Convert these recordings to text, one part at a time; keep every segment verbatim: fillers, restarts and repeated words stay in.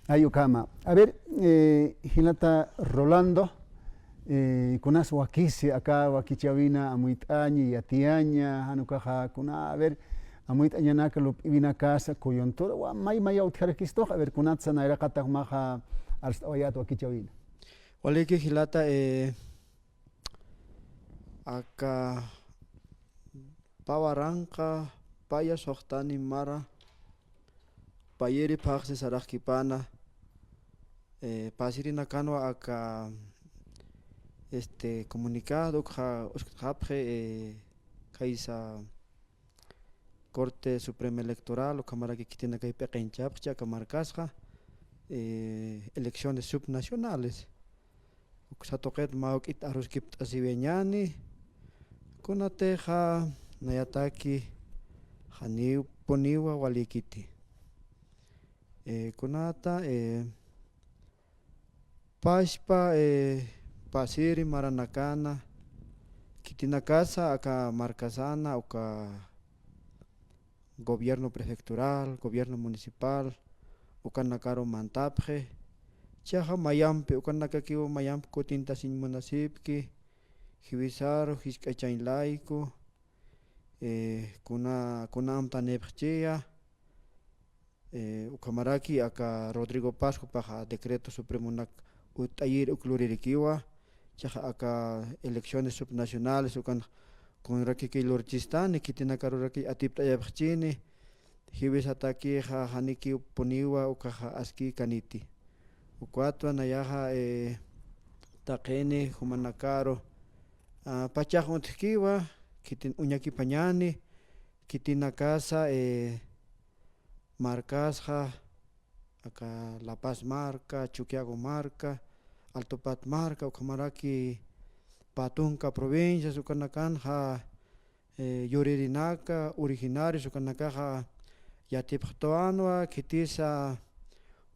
Ay ukhama. A ver, eh, jilata Rolando, eh, kunas wakisi aka wakichäwina amuyt'aña, yatiyaña, jan ukaxa kuna, a ver, amuyt'añanaka lup'iwinakasa coyuntura, wa may maya utjarakistux, a ver, kunatsa nayraqata jumaxa arst'awayät wakichäwina. Waliki jilata, eh, aka pä waranqa, paya suxtani mara, payiri phaxsi saraxkipana, eh, pasirinakanwa aka, este, comunicado ukxa usktxapxi, eh, khaysa Corte Suprema Electoral, ukhamaraki khitinakay p'iqinchapxchi aka markasxa, eh, elecciones subnacionales. Uksa tuqit mä juk'it aruskipt'asiwiñäni, kunatixa nayataki janipuniwa walikiti. Eh, kunata, eh, pachpa, eh, pasiri maranakana, khitinakasa aka markasana, uka gobierno prefectural, gobierno municipal, ukanakaru mantapxi. Chixa mayampi, ukanakakiw mayampi kutintasiñ munasipki, jiwisaru jisk'achañ layku, eh, kuna, kuna amtanipxchiya, eh, ukhamaraki aka Rodrigo Paz jupaxa decreto supremonak utt'ayir uk luririkiwa, chixa aka elecciones subnacionales ukan kunrakiki lurchistani, khitinakaruraki atipt'ayapxchini, jiwisatakixa janipuniwa ukaxa askikaniti. Ukatwa nayaxa, eh, taqini jumanakaru, ah, pachax uñt'kiwa, khitin uñakipañani, khitinakasa, eh, markasxa, aka La Paz marka, Chuquiago marka, Alto Pat marka, ukhamaraki pä tunka provincias, ukanakanxa, eh, yuririnaka, originarios, ukanakaxa yatipxt'awanwa, khitisa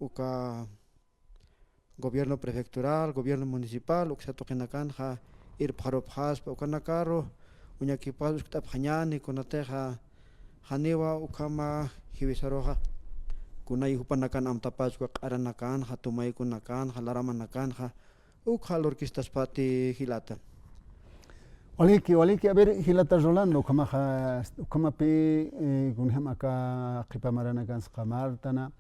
uka gobierno prefectural, gobierno municipal, uksa tuqinakanxa irpxarupxaspa, ukanakaru uñakipas uskt'apxañani, kunatixa janiwa ukhama jiwisaruxa, kunay jupanakan amtapachwa q'aranakanxa, tumaykunakanxa, laramanakanxa, ukxa lurkistaspati jilata. Waliki, waliki, a ver, jilata Rolando, ukhamaxa, ukhamapi, eh, kunjam aka qhipa maranakansa qamartana,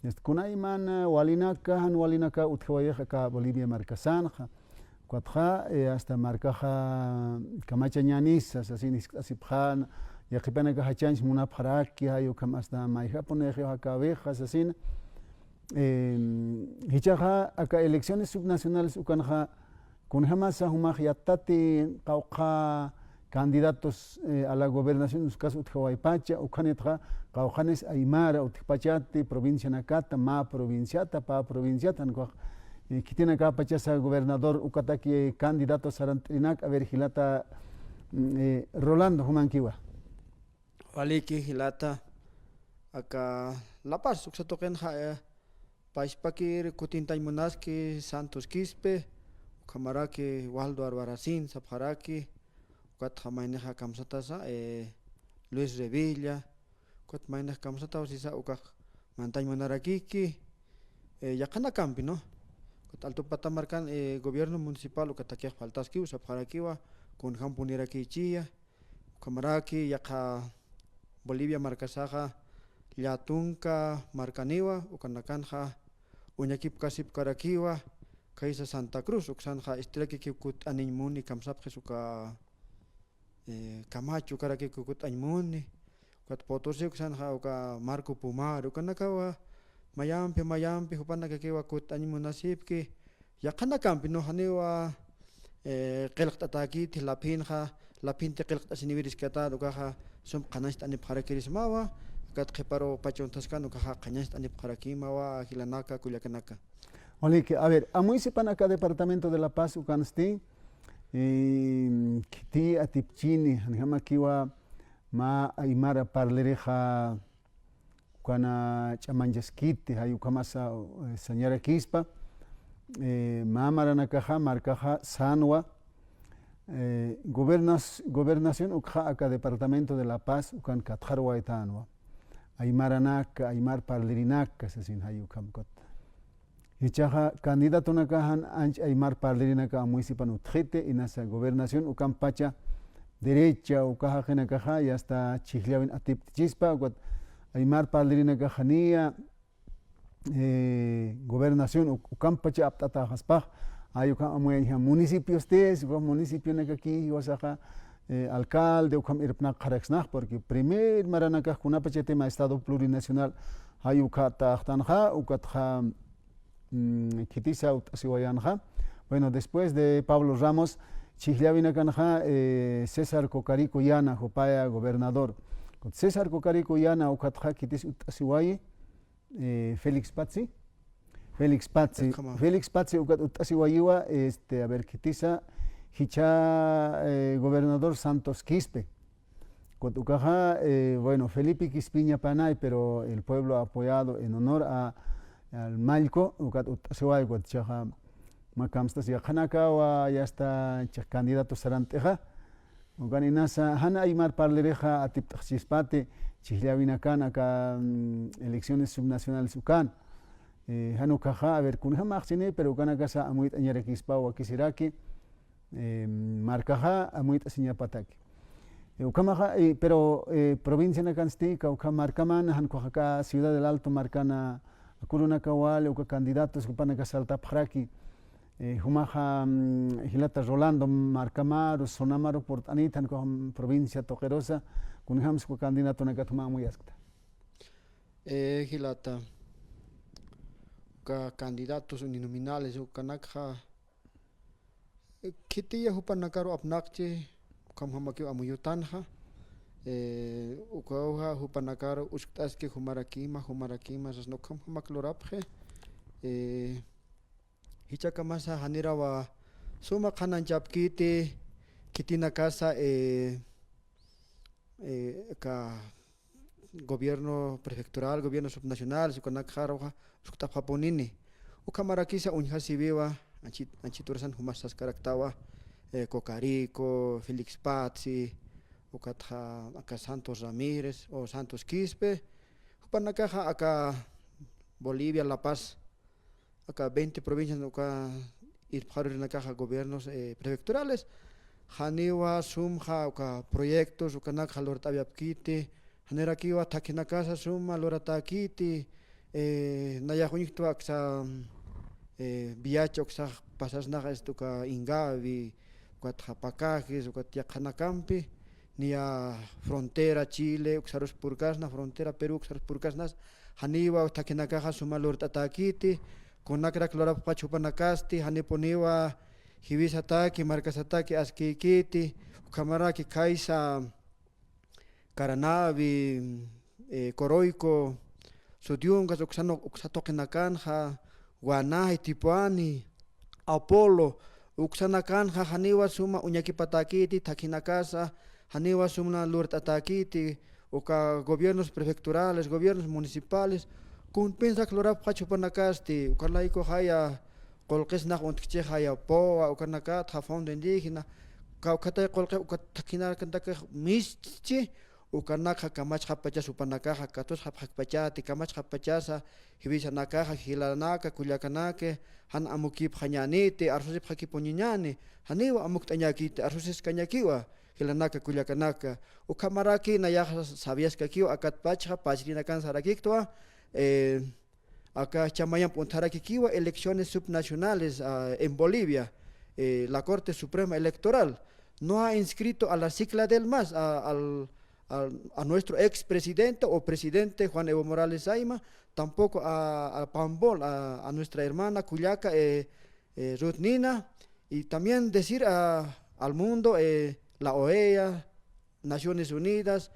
este, kunayman, eh, walinaka, jan walinaka utjawayix aka Bolivia markasanxa. Ukatxa, eh, hasta markaxa kamachañänisa, sasin jiskt'asipxäna, yaqhipanaka jach'añs munapxaraki, jay ukham hasta mayjapunix aka abeja, sasin. Em, jichhaxa aka elecciones subnacionales ukanxa, kunjamasa jumax yattati qawqha candidatos, eh, a la gobernación, ukas utjawaypacha, ukhanitxa qawqhanis aymara utjpachati, provincianakata, mä provinciata, pä provinciata, jan ukax, eh, khitinakapachasa gobernador ukataki candidato sarant'irinaka, a ver, jilata, mm, eh, Rolando, jumankiwa. Waliki jilata, aka La Paz uksa tuqinxa, eh, pachpakir kutintañ munaski Santos Quispe, ukhamaraki Waldo Albarracín sapxaraki, ukatxa maynixa kamsatasa, eh, Luis Revilla, ukat maynix kamsataw sisa ukax mantañ munarakiki, eh, yaqhanakampi, ¿no? Ukat Alto Pata markan, eh, gobierno municipal ukatakix faltaskiw sapxarakiwa, kunjam punirakichiya, ukhamaraki yaqha Bolivia markasaxa llätunka markaniwa, ukanakanxa uñakipkasipkarakiwa, khaysa Santa Cruz, uksanxa istirakikiw kutt'aniñ muni, kamsapxis uka, eh, Camacho ukarakikiw kutt'añ muni, ukat Potosí uksanxa uka Marco Pumar, ukanakawa mayampi, mayampi jupanakakiwa kutt'añ munasipki, yaqhanakampi, ¿no? Janiwa, eh, qillqt'atäkiti, laphinxa, laphinti qillqt'asiniwiriskatät, ukaxa sum qhanañcht'anipxarakirismawa, ukat qhiparu pach unthaskan ukaxa qhanañcht'anipxarakimawa, jilanaka, kullakanaka. Waliki, a ver, amuysipan aka departamento de La Paz ukansti, eh, khiti atipchini, janjamakiwa mä aymara parlirixa, ukana ch'amanchaskiti, jay ukhamasa, eh, sañarakispa, eh, mä maranakaxa, markaxa sanwa, eh, gobernas-, gobernación ukxa aka departamento de La Paz ukan katxarwaytänwa. Aymaranaka, aymar parlirinaka, sasin jay ukham ukat. Jichhaxa candidatonakaxa jan ancha aymar parlïrinaka municipan utjiti, inasa gobernación ukampacha derecha uka jaqinakaxa ya está chhijllawin atipt'chispa, ukat aymar parlïrinakaxa niya, eh, gobernación uk-, ukampacha apt'atäxaspax, ay ukham amuyañja municipiostis, uka municipionakaki jiwasaxa, eh, alcalde, ukham irpnaqxaraksnax, porque primer maranakax kunapachati mä Estado plurinacional jay uka taxtanxa, ukatxa, mm, khitisa utt'asiwayanxa. Bueno, después de Pablo Ramos, chhijllawinakanxa, eh, César Cocarico Yana, jupaya gobernador. César Cocarico Yana, ukatxa khitis utt'asiwayi, eh, Félix Patzi. Félix Patzi. Ukhama. Félix Patzi, ukat utt'asiwayiwa, este, a ver, khitisa, jichha, eh, gobernador Santos Quispe. Ukat ukaxa, eh, bueno, Felipe Quispiña panay, pero el pueblo ha apoyado en honor a, al Mallco, ukat utt'asiway, ukat jichhaxa mä kamstas yaqhanakawa, ya está, jichhax candidato sarant'ixa. Ukan inasa, jan aymar parlïrixa atipt'axchispati, chhijllawinakan aka, mm, elecciones subnacionales ukan. Eh, jan ukaxa, a ver, kunjamäxchini, pero ukanakasa amuyt'añarakispaw wakisiraki, eh, markaxa amuyt'asiñapataki. Eh, ukhamaxa, eh, pero, eh, provincianakansti, kawkha markaman, jan ukaxa aka Ciudad del Alto markana, akurunaka wali, uka candidatos, jupanaka saltapxaraki. Eh, jumaxa, mm, jilata Rolando, markamaru, zonamaru purt'anita, jan ukax provincia tuqirusa, kunjamsa uka candidatonakat juma amuyaskta. Eh, jilata, uka candidatos uninominales, ukanakxa, eh, khitiya jupanakaru apnaqchi, ukhamjamakiw amuyutanxa, eh, ukawja jupanakaru uskt'aski jumarakima, jumarakima, sasna ukhamjamak lurapxi, eh, jichhakamasa janirawa suma qhanañchapkiti, khitinakasa, eh, eh, aka gobierno prefectural, gobierno subnacional, ukanakxaruxa uskt'apxapunini. Ukhamarakisa uñjasiwiwa, anchi-, anchiturasan jumas saskaraktawa, eh, Cocarico, Félix Patzi, ukatxa aka Santos Ramírez o Santos Quispe, jupanakaxa aka Bolivia, La Paz, aka veinte provincias uka irpxarurinakaxa gobiernos, eh, prefecturales, janiwa sumxa uka proyectos ukanakxa lurt'awi apkiti, janirakiwa thakhinakasa suma luratäkiti, eh, nayax uñjtwa aksa, eh, viacha uksax pasasnax, este, uka Ingavi, ukatxa Pacajes, ukat yaqhanakampi, niya frontera Chile uksarus purkasna, frontera Perú uksarus purkasnas, janiwa thakhinakaxa suma lurt'atäkiti, kunakrak lurapxpach jupanakasti, janipuniwa jiwisataki, markasataki askïkiti, ukhamaraki khaysa Caranavi, eh, Coroico, Sutiungas, uksan-, uksa tuqinakanxa, Guanaje, Tipuani, Apolo, uksanakanxa, janiwa suma uñakipatäkiti, thakhinakasa, janiwa suma lurt'atäkiti, uka gobiernos prefecturales, gobiernos municipales, kunpinsak lurapxach jupanakasti, uka layku jaya, qullqisnax uñt'kchix jaya POA, ukanakatxa fondo indígena, kawkhatay qullqi uka thakhinakantakax mischchi, ukanakxa kamachxapachas jupanakaxa, katusxapxakpachati, kamachxapachasa, jiwisanakaxa, jilanaka, kullakanaki, jan amukipxañäniti, arsusipxakipuñañäni, janiw amukt'añäkiti, arsusiskañäkiwa, jilanaka, kullakanaka, ukhamaraki nayaxa sabiaskakiwa, akatpachxa, pachrinakan sarakiktwa, eh, aka chamayamp uñt'arakikiwa elecciones subnacionales, ah, en Bolivia. Eh, la Corte Suprema Electoral no ha inscrito a la Cicladel más, a, al, al, a nuestro expresidente o presidente Juan Evo Morales Saima, tampoco a, a Pambol, a, a nuestra hermana kullaka, eh, eh, Ruth Nina, y también decir a, al mundo, eh, la OEA, Naciones Unidas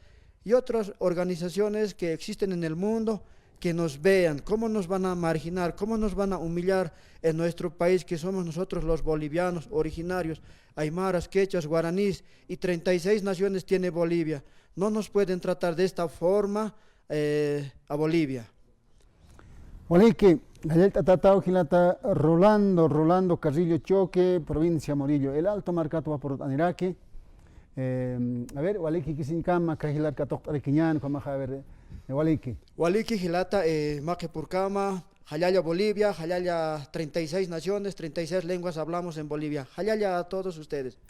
y otras organizaciones que existen en el mundo que nos vean, cómo nos van a marginar, cómo nos van a humillar en nuestro país, que somos nosotros los bolivianos originarios, aymaras, quechuas, guaraníes, y treinta y seis naciones tiene Bolivia. No nos pueden tratar de esta forma, eh, a Bolivia. Waliki, jallallt'atätaw jilata Rolando, Rolando Carrillo Choque, provincia Murillo, El Alto markat wapurt'aniraki. Eh, a ver, walikikisiñkama, aka jilar katuqt'arakiñäni, ukhamaxa, a ver, eh, waliki. Waliki jilata, eh, maqi purkama, Jallalla Bolivia, jallalla treinta y seis naciones, treinta y seis lenguas hablamos en Bolivia. Jallalla a todos ustedes.